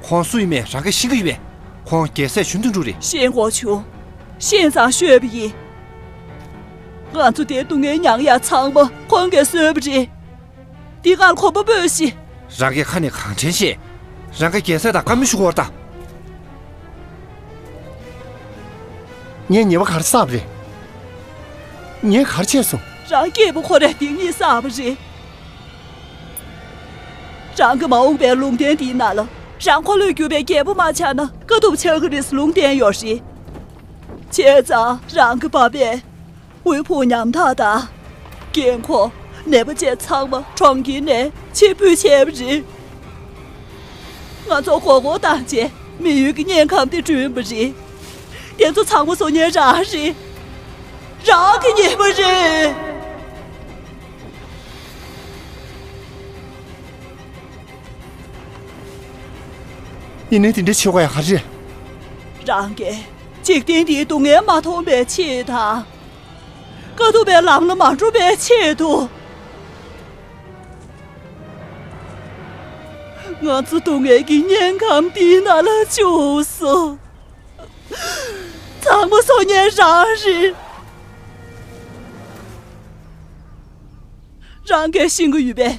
ཁོང་སུ་ཡིན་མེད་རང་གིས་ཤེས་ཀྱི་ཡོད་པས། ཁོང་རྒྱལ་སྲས་གཞོན་དུ་འགྲོ་རེད། ཤེས་དགོས་བྱུང་། ཤེས་ཙང་ཤོད་པ་ཡིན། ང་ཚོ་དེ་སྡུག་བསྔལ་མྱངས་ཡ་ཚང་མ་ཁོང་གིས་བཟོས་པ་རེད། འདིའི་སྒང་ལ་གོམ་པ་སྤོས་ཤིག་རང་གིས་ཁ་ནས་གང་དྲན་བཤད། རང་གི་རྒྱལ་སྲས་དང་བཀའ་མོལ་ཞུ་གོ་ད། ངས་ཉེས་པ་ག་རེ་བསགས་པ་རེད། ངས་ག་རེ་བྱས་སོང་། རང་སྐྱེས་བུ་ཁོ་རས་སྡིག་ཉེས་བསགས་པ་རེད། རང་གི་མ་འོངས་པའི་ལུང་བསྟན་འདིའི་ནང་ལ་རང་འཁོར་ལོས་སྒྱུར་བའི་རྒྱལ་པོ་མ་ཆགས་ན་དཀའ་ཐུབ་ཆགས་ཀྱི་རེད་ཟེར་ལུང་བསྟན་ཡོད་རེད། བྱས་ཙང་རང་གི་བ་པས། དབུལ་ཕོངས་ཉམ་ཐག་དང་། རྒན་འཁོགས་ནད་པ་བཅས་ཚང་མ་གྲོང་ཁྱེར་ནས་ཕྱིར་འབུད་བྱས་པ་རེད། ང་ཚོ་མགོ་སྐོར་བཏང་རྗེས་མི་ཡུལ་གྱི་དམྱལ་ཁམས་དེ་བསྐྲུན་པ་རེད། དེ་ཚོ་ཚང་མ་བཟོ་མཁན་རང་རེད། རང་གི་ཉེས་པ་རེད། ཡིན་ནའི་དེ་འདྲ་བྱེད་དགོས་ཡ་ག་རེ་རེད། རང་གིས་འཇིག་རྟེན་འདིའི་སྡུག་བསྔལ་མ་མཐོང་བའི་ཆེད་དང་། དཀའ་ཐུབ་པའི་ལམ་ལ་མ་འགྲོ་བའི་ཆེད་དུ། ང་ཚོ་སྡུག་བསྔལ་གྱི་དམྱལ་ཁམས་འདིའི་ནང་ལ་བཅུག་སོང་། ཚང་མ་བཟོ་མཁན་རང་རེད། རང་གིས་ཤེས་ཀྱི་ཡོད་པས།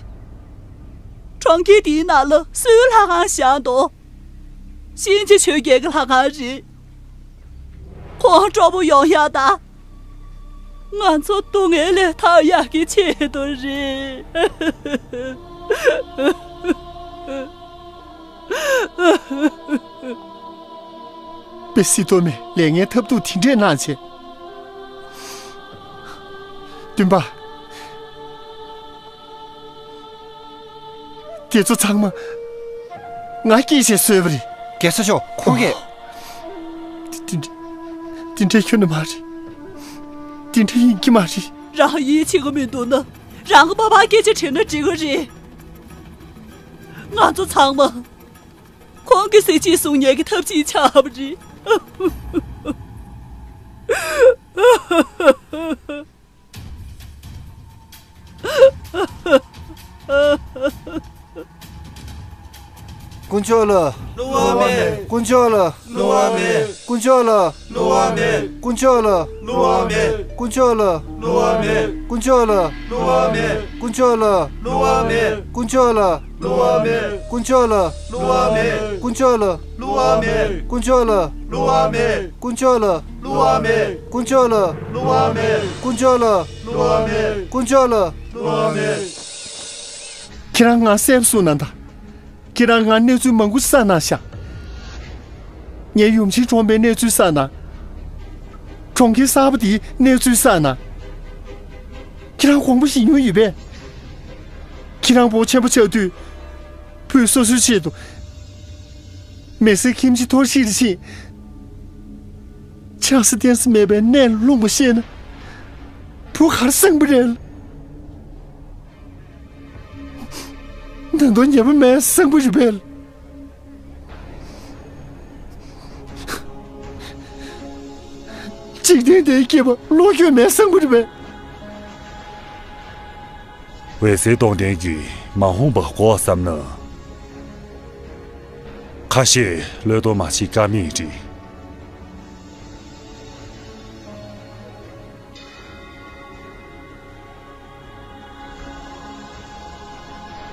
གྲོང་ཁྱེར་འདིའི་ནང་ལ་སུའི་ལྷ་ཁང་བཞེངས་འདུག་གཤིན་རྗེ་ཆོས་རྒྱལ་གྱི་ལྷ་ཁང་རེད། ཁོང་སྤྲོ་པོ་ཡོང་ཡག་དང་། ང་ཚོ་སྡུག་བསྔལ་ལས་ཐར་ཡག་གི་ཆེད་དུ་རེད། པེ་སི་ཏོ་མས་ལས་ངན་ཐབས་སྡུག་དེ་འདྲས་གནང་བྱས། བདུན་པ། དེ་ཚོ་ཚང་མ་ང་སྐྱེས་བྱས་བཟོས་པ་རེད། རྒྱལ་ས་མཆོག་ཁོང་གིས། དེ་དེ་དེ་འདྲའི་ཁྱོན་ནས་མ་རེད། དེ་འདྲ་ཡིན་གྱི་མ་རེད། རང་ཡིད་ཆེས་ཀྱི་མི་འདུག་ན། རང་གི་ཕ་མར་སྐད་ཆ་དྲིས་ན་འགྲིག་གི་རེད། ང་ཚོ་ཚང་མ་ཁོང་གི་གཟི་བརྗིད་སྲུང་མཁན་གྱི་ཐབས་ཇུས་ཆགས་པ་རེད། དཀོན་མཆོག་ལ། བསླུ་བ་མེད། དཀོན་མཆོག་ལ། བསླུ་བ་མེད། དཀོན་མཆོག་ལ། བསླུ་བ་མེད། དཀོན་མཆོག་ལ། བསླུ་བ་མེད། དཀོན་མཆོག་ལ། བསླུ་བ་མེད། དཀོན་མཆོག་ལ། བསླུ་བ་མེད། དཀོན་མཆོག་ལ། བསླུ་བ་མེད། དཀོན་མཆོག་ལ། བསླུ་བ་མེད། དཀོན་མཆོག་ལ། བསླུ་བ་མེད། དཀོན་མཆོག་ལ། བསླུ་བ་མེད། དཀོན་མཆོག་ལ། བསླུ་བ་མེད། དཀོན་མཆོག་ལ། བསླུ་བ་མེད། དཀོན་མཆོག་ལ། བསླུ་བ་མེད། དཀོན་མཆོག་ལ། བསླུ་བ་མེད། དཀོན་མཆོག་ལ། བསླུ་བ་མེད། ཁྱེད་རང་ང་གསལ་པོ་གསུངས་གནང་དང་། ཁྱེད་རང་ང་གནས་ཚུལ་མང་པོ་ཞིག་གསན་གནང་ཤག་ངས་ཡུམ་ཆེན་གྲོངས་པའི་གནས་ཚུལ་གསན་གནང་། གྲོང་ཁྱེར་གསར་པ་དེའི་གནས་ཚུལ་གསན་གནང་། ཁྱེད་རང་དགོངས་པ་བཞེས་མྱོང་ཡོད་པས། ཁྱེད་རང་བོད་ཆེན་པོ་ཆགས་དུས། བུ་སོ་སོའི་ཆེད་དུ། མི་སེར་ཁྱིམ་གཞིས་གཏོར་བཤིག་རེ་བྱས། ཆགས་ས་གཏན་ས་མེད་པའི་གནས་ལ་ལྷུང་བ་ཤེས་ན། བུ་ག་རེ་བསམ་པ་རེད། ད་དུང་ཉེས་པ་མེད་བསམ་པ་རེད་པས། འཇིག་རྟེན་འདིའི་སྐྱེས་པ་བློ་འགྱོད་མེད་བསམ་པ་རེད་པས། འོད་ཟེར་སྟོང་ལྡན་གྱིས་མ་འོངས་པ་གོ་བསམ་ན། ཁ་ཤས་བློས་གཏོང་མ་བྱེད་ཀ་མེད་རེད།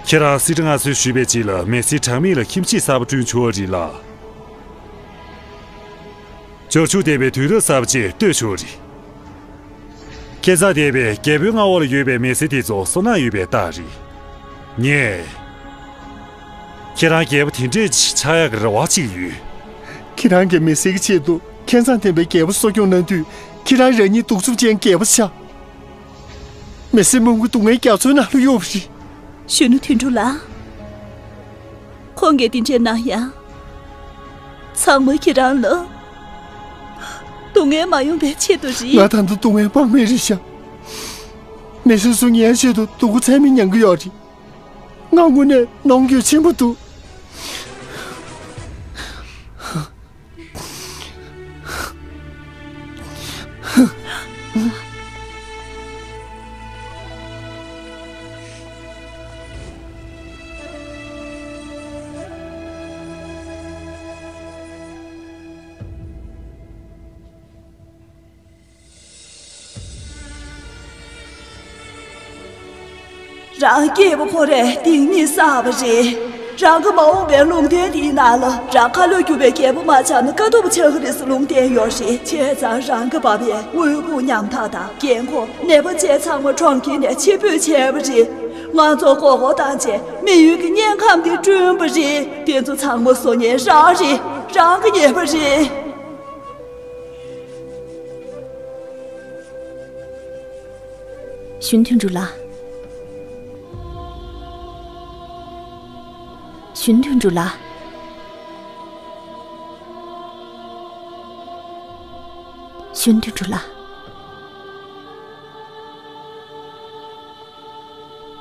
ཁྱེད་རང་སྲིད་ཁྲི་མངའ་གསོལ་ཞུས་པའི་རྗེས་ལ་མི་སེར་གྲངས་མེད་ལ་ཁྱིམ་གཞིས་གསར་པ་བསྐྲུན་ཆོག་རེད་ལ། འབྱོར་ཕྱུག་ལྡན་པའི་དུས་རབས་གསར་པ་ཅིག་གཏོད་ཆོག་རེད། ཁྱད་མཚར་ལྡན་པའི་རྒྱལ་པོའི་མངའ་འོག་ལ་ཡོད་པའི་མི་སེར་དེ་ཚོ་བསོད་ནམས་ཡོད་པའི་རྟགས་རེད། ངས། ཁྱེད་རང་རྒྱལ་པོ་དེ་འདྲས་ཅིག་ཆགས་ཡག་གི་རེ་བ་ཅིག་ཡོད། ཁྱེད་རང་གིས་མི་སེར་གྱི་ཆེད་དུ་ཁྱད་མཚར་ལྡན་པའི་རྒྱལ་པོ་གསོ་སྐྱོང་གནང་དུས། ཁྱེད་རང་རང་ཉིད་གདུག་རྩུབ་ཅན་རྒྱལ་པོ་ཆགས། མི་སེར་མང་པོ་སྡུག་བསྔལ་རྒྱ་མཚོའི་ནང་ལ་གཡུགས་པ་རེད། གཞོན་ནུ་དོན་གྲུབ་ལགས། ཁོང་གིས་འདི་འདྲས་གནང་ཡ། ཚང་མ་ཁྱེད་རང་ལ་སྡུག་བསྔལ་མ་ཡོང་པའི་ཆེད་དུ་རེད། ང་ད་དུང་སྡུག་བསྔལ་དཔག་མེད་རེད་ཤག་མི་སེར་ཚོ་ངའི་ཆེད་དུ་སྡུག་པོ་ཚད་མེད་མྱང་གི་ཡོད་རེད། ང་དངོས་གནས་གནོང་འགྱོད་ཆེན་པོ་འདུག་རང་སྐྱེས་བུ་ཁོ་རས་སྡིག་ཉེས་བསགས་པ་རེད། རང་གི་མ་འོངས་པའི་ལུང་བསྟན་འདིའི་ནང་ལ། རང་ཁ་ལོ་བསྒྱུར་བའི་རྒྱལ་པོ་མ་ཆགས་ན་དཀའ་ཐུབ་ཆགས་ཀྱི་རེད་ཟེར་ལུང་བསྟན་ཡོད་རེད། བྱས་ཙང་རང་གི་བབ་པའི་དབུལ་ཕོངས་ཉམ་ཐག་དང་རྒན་འཁོགས་ནད་པ་བཅས་ཚང་མ་གྲོང་ཁྱེར་ནས་ཕྱིར་འབུད་བྱས་པ་རེད། ང་ཚོ་མགོ་སྐོར་བཏང་བྱས་མི་ཡུལ་གྱི་དམྱལ་ཁམས་འདི་བསྐྲུན་པ་རེད། དེ་ཚོ་ཚང་མ་བཟོ་མཁན་རང་རེད། རང་གི་ཉེས་པ་རེད། གཞོན་དོན་གྲུབ་ལགས། གཞོན་དོན་གྲུབ་ལགས། གཞོན་དོན་གྲུབ་ལགས།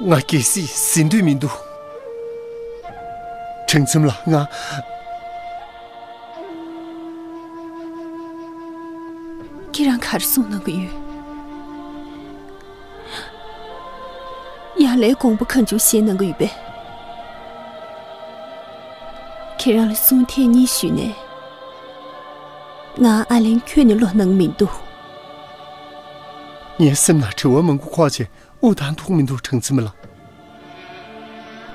ང་གལ་སྲིད་ཟིན་འདོད་མི་འདུག་དྲང་ཚམ་ལགས། ང་། ཁྱེད་རང་ག་རེ་གསུང་གནང་གི་ཡོད། ཡང་ལའི་དགོངས་པ་གང་བྱུང་བཞེས་གནང་གི་ཡོད་པས། ཁྱེད་རང་ལ་གསུང་ཐེངས་གཉིས་ཞུས་ནས། ང་ཨ་ལན་ཁྱོན་ནས་བློ་སྣང་མི་འདུག་ངའི་སེམས་ནང་དྲི་བ་མང་པོ་འཁོར་བྱས་དབུགས་བཏང་ཐུབ་མི་འདུག་དྲང་ཚམ་ལགས།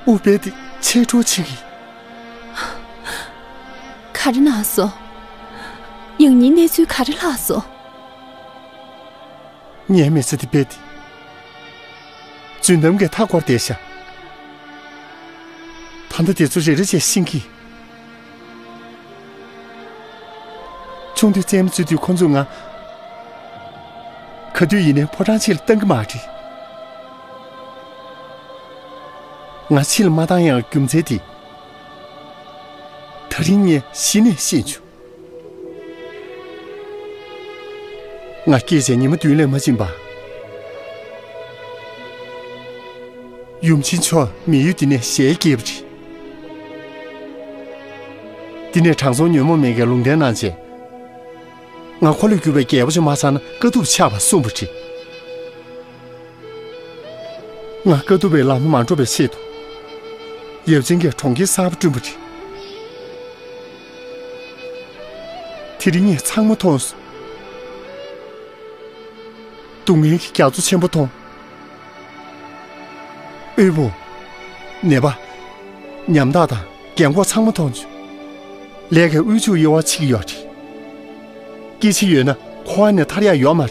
དབུགས་རྦད་དེ་ཆད་འགྲོ་ཆེ་གི། ག་རེ་གནང་སོང་། ཡང་སྙིང་གནས་ཚུལ་ག་རེ་ལྷག་སོང་། ངའི་མི་ཚེ་འདི་རྦད་དེ་རྫུན་གཏམ་གྱིས་མཐའ་བསྐོར་བསྡད་ཤག་ད་ལྟ་དེ་ཚོ་རེ་རེ་བྱས་ཤེས་ཀྱི། ཆུང་དུས་རྩེད་མོ་རྩེ་དུས་ཁོ་ཚོས་ང་ག་དུས་ཡིན་ནའི་ཕོ་བྲང་ཕྱི་ལ་བཏང་གི་མ་རེད། ང་ཕྱི་ལ་མ་བཏང་ཡག་རྒྱུ་མཚན་དེ། ད་རིང་ངས་གཞི་ནས་ཤེས་བྱུང་། ང་སྐྱེས་བྱས་ཉི་མ་བདུན་ལས་མ་ཕྱིན་པ། ཡུམ་ཆེན་མཆོག་མི་ཡུལ་འདི་ནས་ཞལ་བསྐྱལ་བ་རེད། འདི་ནས་དྲང་སྲོང་ཉོན་མོངས་མེད་མཁན་ལུང་བསྟན་གནང་བྱས། ང་འཁོར་ལོས་སྒྱུར་བའི་རྒྱལ་པོ་ཅིག་མ་ཆགས་ན་དཀའ་ཐུབ་ཆགས་པ་གསུངས་པ་རེད། ང་དཀའ་ཐུབ་པའི་ལམ་མ་འགྲོ་བའི་ཆེད་དུ། ཡབ་ཆེན་གྱིས་གྲོང་ཁྱེར་གསར་པ་བསྐྲུན་པ་རེད། དེ་རིང་ངས་ཚང་མ་མཐོང་སོང་། སྡུག་བསྔལ་གྱི་རྒྱ་མཚོ་ཆེན་པོ་མཐོང་། དབུལ་པོ། ནད་པ། ཉམ་ཐག་དང་རྒན་འཁོགས་ཚང་མ་མཐོང་བྱུང་། ལས་ཀའི་དབུལ་ཕྱུག་གཡོ་བ་ཕྱིན་ཡོད་རེད། སྐྱེ་འཆི་ཡོད་ན་འཁོར་བ་ནས་ཐར་ཡག་ཡོད་མ་རེད།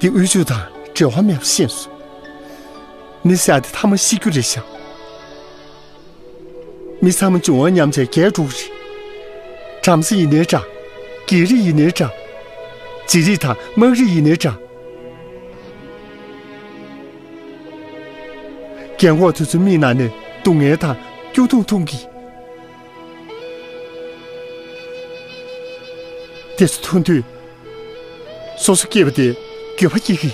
འདི་དབུལ་ཕྱུག་དང་འབྲེལ་བ་མེད་པ་ཤེས་སོང་། མི་ཟེར་ཡག་འདི་མཐའ་མ་ཤི་རྒྱུ་རེད་ཤག་མི་ཚང་མ་འབྱུང་བ་ཉམས་བྱས་རྒས་འགྲོ་གི་རེད། བྲམ་ཟེ་ཡིན་ནའི་འདྲ། རྒྱལ་རིགས་ཡིན་ནའི་འདྲ། རྗེ་རིགས་དང་དམངས་རིགས་ཡིན་ནའི་འདྲ། རྒན་གོག་དེ་ཚོའི་མིག་ནང་ནས་སྡུག་བསྔལ་དང་སྐྱོ་གདུང་མཐོང་གི། དེ་ཚོ་མཐོང་དུས། སོ་སོ་སྐྱེས་པ་དེ་འགྱོད་པ་སྐྱེ་གི།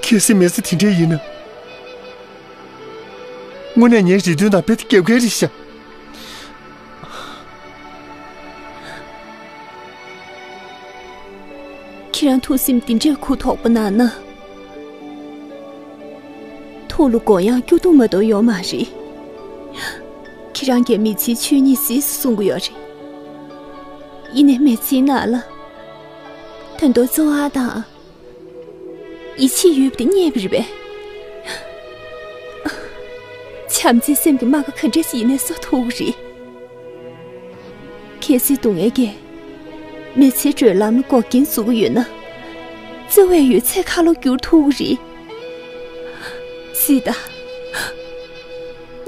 གལ་སྲིད་མི་ཚེ་དེ་འདྲ་ཡིན་ན། དངོས་གནས་ངའི་རེ་འདུན་དང་རྦད་དེ་འགལ་གྱི་རེད་ཤག། ཁྱེད་རང་ཐུགས་སེམས་འདི་འདྲའི་གུ་དོག་པོ་གནང་ན། ཐུགས་ལ་དགོས་ཡག་སྐྱོ་གདུང་མ་གཏོགས་ཡོད་མ་རེད། ཁྱེད་རང་གིས་མི་ཚེའི་ཆོས་ཉིད་གཟིགས་སུ་གསུང་གི་ཡོད་རེད། ཡིན་ནའི་མི་ཚེའི་ནང་ལ་ད་དུང་བརྩེ་བ་དང་ཡིད་ཆེས་ཡོད་པ་དེ་རྙེད་པ་རེད་པས། བྱམས་བརྩེའི་སེམས་ཀྱི་རྨ་ཁ་ག་འདྲ་ཞིག་ཡིན་ནའི་གསོ་ཐུབ་ཀྱི་རེད། གལ་སྲིད་སྡུག་བསྔལ་གྱིས་མི་ཚེའི་བགྲོད་ལམ་ལ་འགོག་རྐྱེན་བཟོ་གི་ཡོད་ན། བརྩེ་བའི་ཡོད་ཚད་ཁ་ལོ་བསྒྱུར་ཐུབ་ཀྱི་རེད། སྲིད་ད།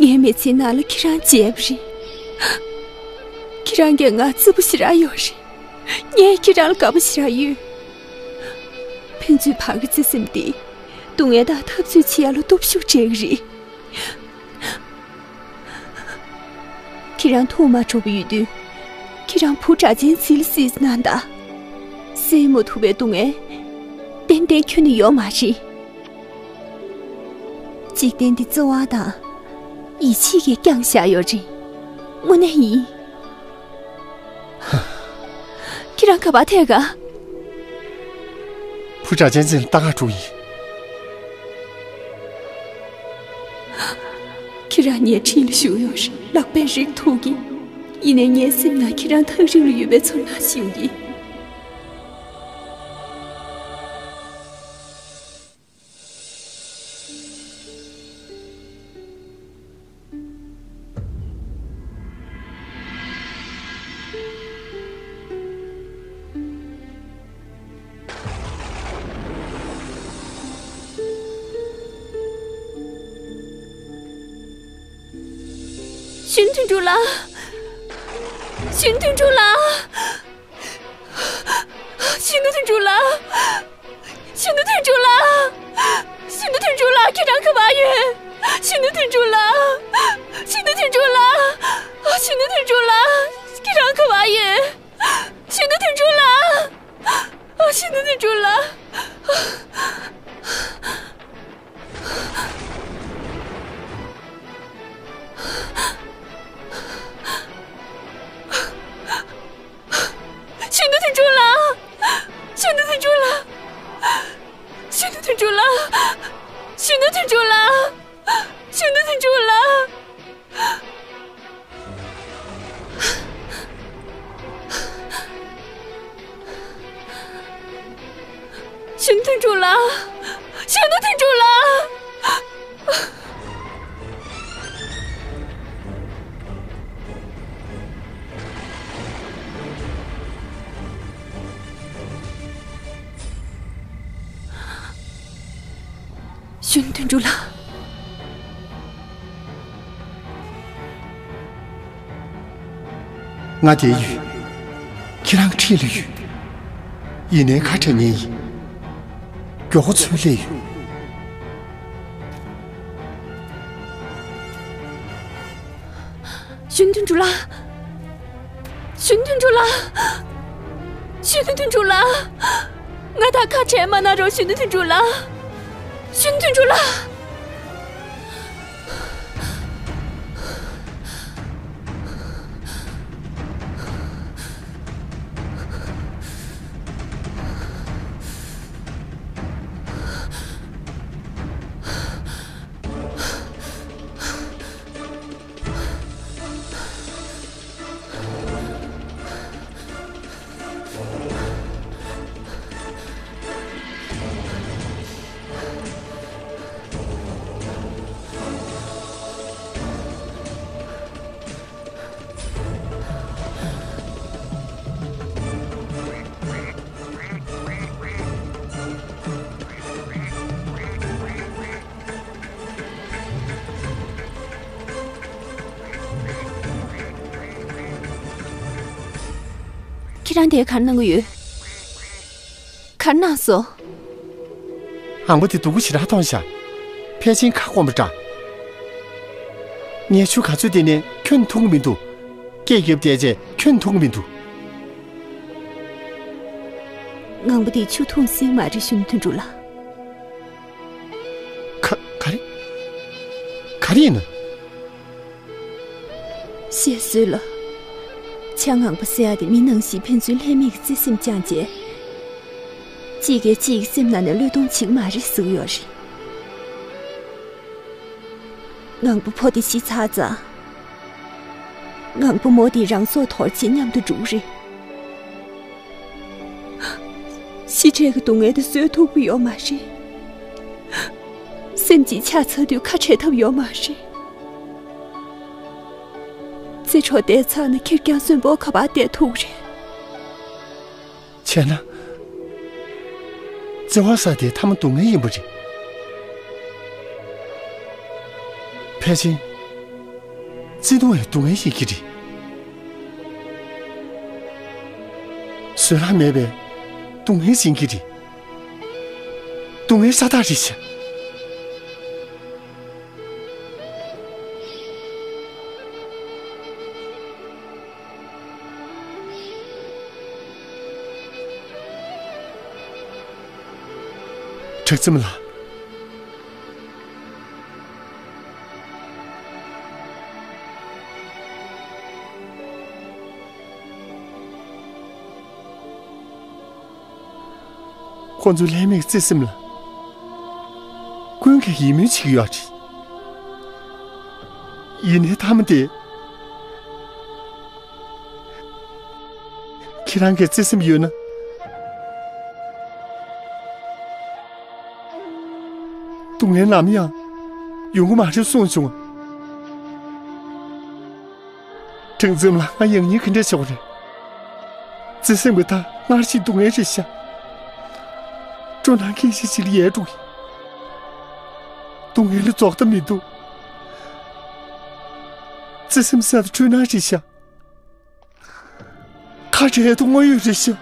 ངའི་མི་ཚེའི་ནང་ལ་ཁྱེད་རང་མཇལ་བ་རེད། ཁྱེད་རང་གིས་ང་བརྩེ་པོ་ཞེ་དྲག་ཡོད་རེད། ངས་ཁྱེད་རང་ལ་དགའ་པོ་ཞེ་དྲག་ཡོད། ཕན་ཚུན་བར་གྱི་བརྩེ་སེམས་དེ་སྡུག་བསྔལ་དང་འཐབ་རྩོད་བྱེད་ཡ་ལ་སྟོབས་ཤུགས་སྤྲད་ཀྱི་རེད། ཁྱེད་རང་ཐུགས་མ་འཕྲོག་པ་ཡོད་དུས། ཁྱེད་རང་བུ་གྲགས་ཅན་ཚེ་ལ་སྲིད་གནང་དང་། སེལ་མ་ཐུབ་པའི་སྡུག་བསྔལ་ཏན་ཏན་ཁྱོན་ནས་ཡོད་མ་རེད། འཇིག་རྟེན་འདི་བརྩེ་བ་དང་ཡིད་ཆེས་ཀྱིས་བསྐྱངས་བཞག་ཡོད་རེད། དངོས་གནས་ཡིན། ཁྱེད་རང་ག་པར་ཐད་ག་བུ་གྲགས་ཅན་ཚེ་ལ་ལྟ་ག་འགྲོ་ཡིན། ཁྱེད་རང་ངའི་འཁྲིས་ལ་བཞུགས་ཡོད་རེད། ལག་པས་རེག་ཐུབ་ཀྱི། ཡིན་ནའི་ངའི་སེམས་ནང་ཁྱེད་རང་ཐག་རིང་ལ་ཡོད་པའི་ཚོར་སྣང་ཞིག་ཡོང་གི། གཞོན་དོན་གྲུབ་ལགས། གཞོན་དོན་གྲུབ་ལགས། གཞོན་ནུ་དོན་གྲུབ་ལགས། གཞོན་ནུ་དོན་གྲུབ་ལགས། གཞོན་ནུ་དོན་གྲུབ་ལགས། ཁྱེད་རང་ག་པར་ཡོད། གཞོན་ནུ་དོན་གྲུབ་ལགས། གཞོན་ནུ་དོན་གྲུབ་ལགས། གཞོན་ནུ་དོན་གྲུབ་ལགས། ཁྱེད་རང་ག་པར་ཡོད། གཞོན་ནུ་དོན་གྲུབ་ལགས། གཞོན་ནུ་དོན་གྲུབ་ལགས། གཞོན་ནུ་དོན་གྲུབ་ལགས། གཞོན་ནུ་དོན་གྲུབ་ལགས། གཞོན་ནུ་དོན་གྲུབ་ལགས། གཞོན་ནུ་དོན་གྲུབ་ལགས། གཞོན་ནུ་དོན་གྲུབ་ལགས། གཞོན་ནུ་དོན་གྲུབ་ལགས། གཞོན་ནུ་དོན་གྲུབ་ལགས། གཞོན་ནུ་དོན་གྲུབ་ལགས། ང་འདིར་ཡོད། ཁྱེད་རང་འཁྲིས་ལ་ཡོད། ཡིན་ནའི་ཁ་བྲལ་ཉེན་ཡིན། མགྱོགས་པོ་ཚུར་སླེབས་ཡོང་། གཞོན་ནུ་དོན་གྲུབ་ལགས། གཞོན་ནུ་དོན་གྲུབ་ལགས། གཞོན་ནུ་དོན་གྲུབ་ལགས། ང་དང་ཁ་བྲལ་མ་གནང་རོགས། གཞོན་ནུ་དོན་གྲུབ་ལགས། གཞོན་ནུ་དོན་གྲུབ་ལགས། ཁྱེད་རང་དེ་ག་རེ་གནང་གི་ཡོད། ག་རེ་གནང་སོང་། ཨང་པ་དེ་སྡུག་པོ་ཞེ་དྲག་མཐོང་ཤག་ཕལ་ཆེར་ཁ་སྐོམ་པ་འདྲ། ངས་ཆུ་ག་ཚོད་བསྟེན་ནའི་ཁྱོན་ནས་འཐུང་གི་མི་འདུག་སྐད་རྒྱབ་བསྡད་བྱས་ཁྱོན་ནས་འཐུང་གི་མི་འདུག་ངང་པ་དེས་ཆུ་འཐུང་སྲིད་མ་རེད་ཞུ་ནི་དོན་གྲུབ་ལགས། ག- ག་རེ། ག་རེ་ཡིན་ན། བཤད་སྲོལ་ལ། བྱ་ངང་པ་ཟེར་ཡ་དེ་མི་ནང་བཞིན་ཕན་ཚུན་ལྷད་མེད་ཀྱི་བརྩེ་སེམས་བཅངས་རྗེས། གཅིག་གིས་གཅིག་གི་སེམས་ནང་ནས་བློས་གཏོང་བྱེད་ཀྱི་མ་རེད་ཟེར་གྱི་ཡོད་རེད། ངང་པ་ཕོ་དེ་ཤི་ཚར་ཙང་། ངང་པ་མོ་དེ་རང་སྲོག་དོར་བྱས་མཉམ་དུ་འགྲོ་གི་རེད། ཤི་འཕྲལ་གྱི་སྡུག་བསྔལ་དེ་བཟོད་ཐུབ་ཀྱི་ཡོད་མ་རེད། སེམས་ཀྱི་ཆ་ཚ་དུས་ཁ་བྲལ་ཐབས་ཡོད་མ་རེད། བརྩེ་གྲོགས་བསྡད་ཚར་ན་ཁེར་རྐྱང་གསོན་པོ་ག་པར་བསྡད་ཐུབ་རེད། བྱས་ན། བརྩེ་བ་ཟེར་དེ་ཐ་མ་སྡུག་བསྔལ་ཡིན་པ་རེད། ཕལ་ཆེར། བརྩེ་དུང་ཡང་སྡུག་བསྔལ་ཡིན་གྱི་རེད། བཟོད་གླགས་མེད་པའི་སྡུག་བསྔལ་ཡིན་གྱི་རེད། སྡུག་བསྔལ་ཤ་སྟག་རེད་ཤག་གྲགས་འཛོམས་ལགས། ཁོ་ཚོའི་ལྷད་མེད་ཀྱི་བརྩེ་སེམས་ལ་ཀུན་གྱིས་ཡིད་སྨོན་བྱེད་ཀྱི་ཡོད་རེད། ཡིན་ནའི་མཐའ་མ་དེ། ཁྱེད་རང་གི་བརྩེ་སེམས་ཡོད་ན། སྡུག་བསྔལ་ནམ་ཡང་ཡོང་གི་མ་རེད་གསུངས་བྱུང་། གྲགས་འཛོམས་ལགས། ང་ཡང་སྙིང་ག་འདྲ་ཆེ་བ་རེད། བརྩེ་སེམས་ཀྱི་མཐའ་སྔར་བཞིན་སྡུག་བསྔལ་རེད་ཤག་སྤྲོ་སྣང་སྐད་ཅིག་ཅིག་ལ་ཡལ་འགྲོ་གི། སྡུག་བསྔལ་ལ་རྫོགས་མཐའ་མི་འདུག་བརྩེ་སེམས་ཟེར་དེ་འཁྲུལ་སྣང་རེད་ཤག་ཁ་བྲལ་དེ་དངོས་ཡོད་རེད་ཤག